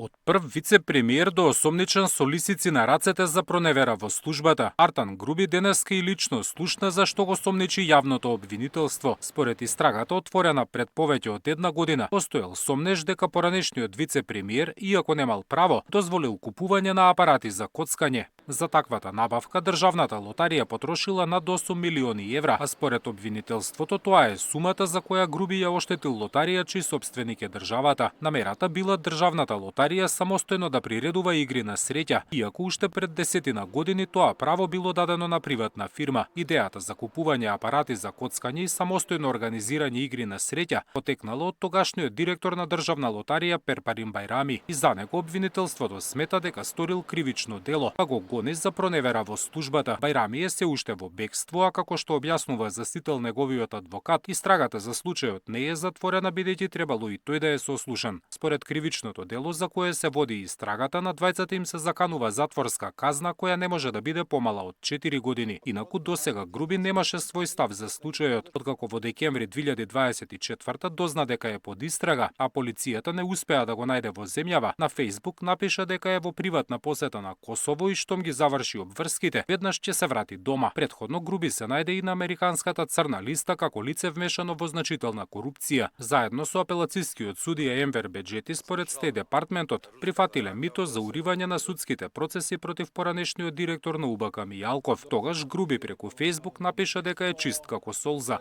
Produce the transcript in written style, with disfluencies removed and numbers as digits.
Од прв вице-премиер до осомничен со лисици на рацете за проневера во службата, Артан Груби денеска и лично слушна зашто го сомничи јавното обвинителство. Според истрагата отворена пред повеќе од една година, постоел сомнеж дека поранешниот вице-премиер, иако немал право, дозволил купување на апарати за коцкање. За таквата набавка државната лотарија потрошила над 8 милиони евра, а според обвинителството тоа е сумата за која Груби ја оштетил лотарија чиј собственик е државата. Намерата била државната лотарија самостојно да приредува игри на среќа, иако уште пред 10 години тоа право било дадено на приватна фирма. Идејата за купување апарати за коцкање и самостојно организирање игри на среќа потекнало од тогашниот директор на државна лотарија Перпарин Бајрами и за него обвинителството смета дека сторил кривично дело, па го гони за проневера во службата. Бајрами е се уште во бегство, а како што објаснува засител неговиот адвокат, истрагата за случајот не е затворена бидејќи требало и тој да е сослушан. Според кривичното дело за кое се води истрагата, на двајцата им се заканува затворска казна која не може да биде помала од 4 години. Инаку досега Груби немаше свој став за случајот, откако во декември 2024 дозна дека е под истрага, а полицијата не успеа да го најде во земјава. На Facebook напиша дека е во приватна посета на Косово и штом ги заврши обврските, веднаш ќе се врати дома. Претходно Груби се најде и на американската црна листа како лице вмешано во значителна корупција. Заедно со апелацискиот судија Енвер Беџети според Стеј департментот прифатиле мито за уривање на судските процеси против поранешниот директор на УБК Мијалков. Тогаш Груби преку Facebook напиша дека е чист како солза.